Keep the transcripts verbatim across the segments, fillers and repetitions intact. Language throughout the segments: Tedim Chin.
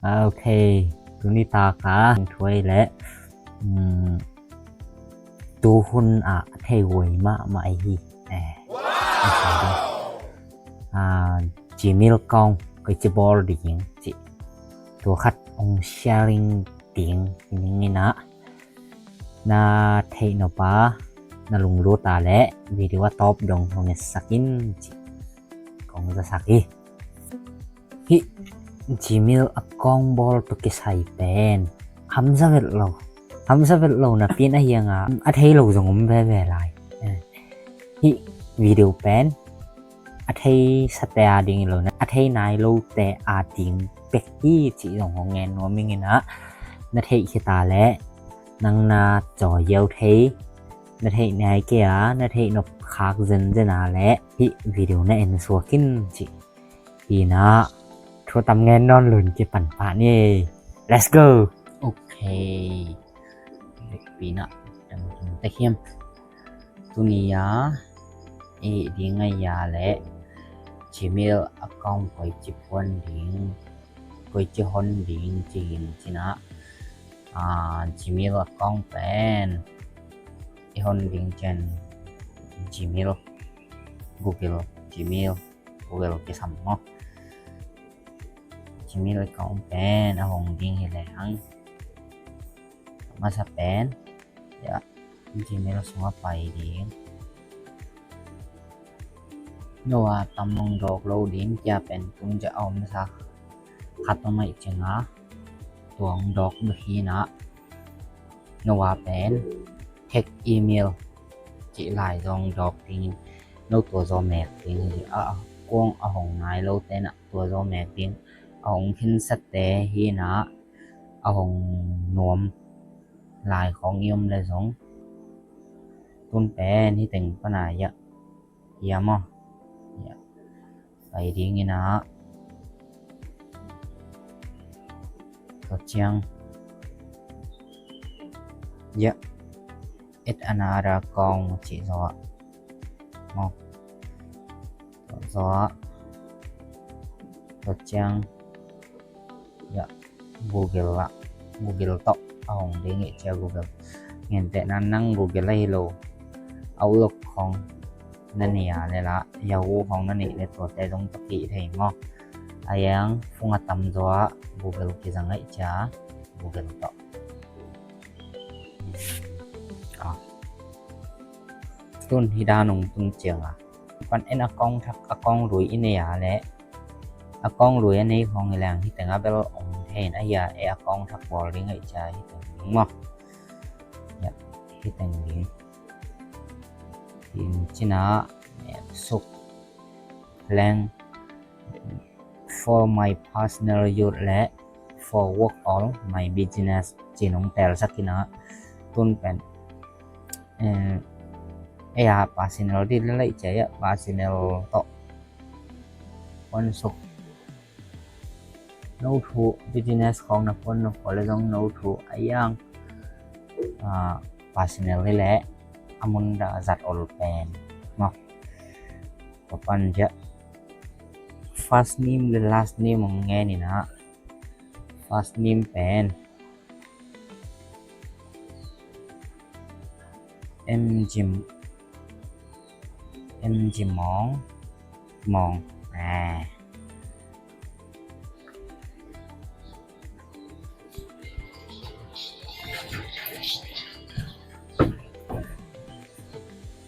Ok, tuni taka thuai le, um, tuhun a thei huai mahmah ahi. Eh, ah, Gmail account koi ci bawl ding ci. Tua khat ong sharing ding hi ning inah. Na theih nop a na lunglut a le video a tawp dong hong etsak in ci. Kong zasak hi. Hih Gmail account bawl tawh kisai pen hamsa vet lo. Hamsa vet lo napi in a hiang a, a thei lo zong om veve lai. Eh, hih video pen a thei sate a ding hi lo, a thei nai lote a ding pek hi cih zong hong ngen nuam ing inah. Na theih khit a le nang na caw hiau thei, na theih nai kei a, na theih nop khak zenzen a le hih video na en suak in cih. Hi inah, thu tam ngen nawn lo in kipan pah ni. Let's go. Ok. Pi inah, tam tam tek hiam. Tuni a i ding a ya le Gmail account koi ci phuan ding, koi ci hon ding ci in ci inah. Ah, Gmail account pen i hon ding ciang Gmail, Google Gmail, Google kisam maw. Gmail account pen a hong ding hi lehang, masa pen, ya, Gmail sungah pai ding. No a tam hong dawk lo ding kia pen tung ciang a omsa khat om ahih ciang a, tua hong dawk bek hi inah. No a pen hack email cih lai zong dawk ding in, no tua zaw mek ding hi. A, a kuang a hong nai lote inah tua zaw mek ding. A hong khinsate hi inah, a hong nuam lai khawng i om le zong, tun pen hi teng pan a ya, ya maw. Ya. Pai ding inah. Tua ciang, ya, add another account cih zaw a maw. Tua zaw a, tua ciang, ya, Google ah, Google tawh a hong ding ahih ciang Google. Gentehna nang Google ahi lo, Outlook khawng na nei a le lah, Yahoo khawng na neih le tuate zong tawh kih thei maw. A hiang phone a tam zaw a Google kizang ahih ciang Google tawh. Ah. Tun hi dan hong tun ciang a, pan en account thak, account lui i nei a le, account lui a nei khawng hi leng hi teng a bel om thei in a hia, e account thak bawl ding ahih ciang hi teng ding maw. Ya, hi teng ding. Hi in ci inah, eh, suk leng for my personal use le for work or my business ci-in hong telsak inah. Tun pen, eh, ei a personal ding le lai cia, personal tawh phuan suk. No thu, business khawng na phuan nop khawng le zong no thu, a hiang, ah, personal hi leh a mun dah zat ol pen maw. Tua pan ciang first name le last name hong ngen inah, first name pen M G, M G Mawng, Mawng. Ah.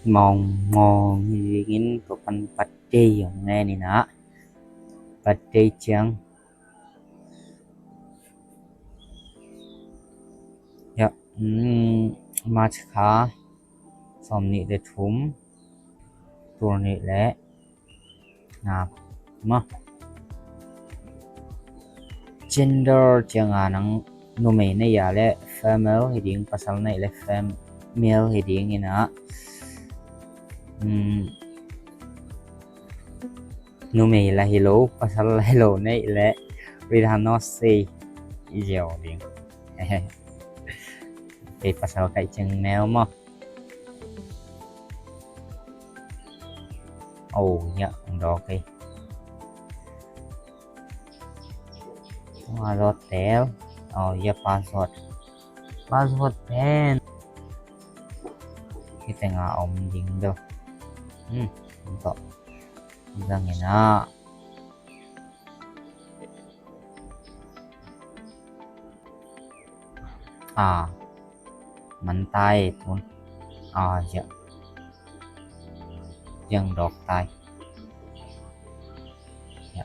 Mawng, Mawng hi ding in, tua pan birthday hong ngen inah, birthday ciang, ya, mm, March kha sawmnih le thum, tul nih le nga maw. Gender ciang a nang numei na hih leh female hi ding, pasal na hih leh fem-, male hi ding inah. Hmm. Numei lah hi lo, pasal lah hi lo na hih leh, rather not say, i ziau ding. Kei pasal ka hih ciang male maw. Oh, ya, dah okay. Nga zawt tel. Oh, ya password. Password pen. Hi teng a om ding deuh. Hmm, tua. Zang in ah. Ah. Man tai tun. Ah, ya. Yang dok tai. Ya.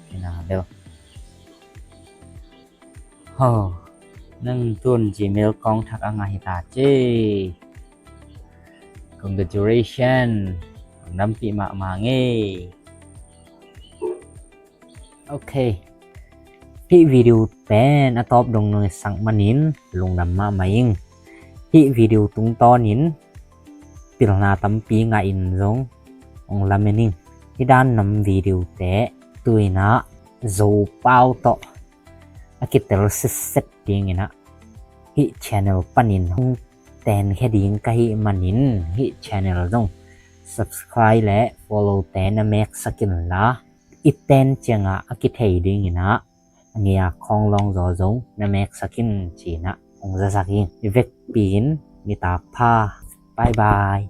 Kena deuh. Ho. Nang tun Gmail kong thak a ngah hi ta ci. Congratulations. Nampi mahmah ngei. Ok. Hih video pen a tawp dong nong i sak manin lungdam mahmah ing. Hih video tungtawnin pilna tampi ngah in zong hong lamen ing. Hih dan nam video te tu in ah Zopau tawh a kitel sitset ding in ah hih channel panin hong tenkhia ding ka hih manin hih channel zong subscribe le follow te na meksak in la, i ten ciangah a kithei ding in ah a ngia khawng lawng zaw zong na meksak in ci in ah hong zasak ing. I vekpi in nitak pha. Bye bye.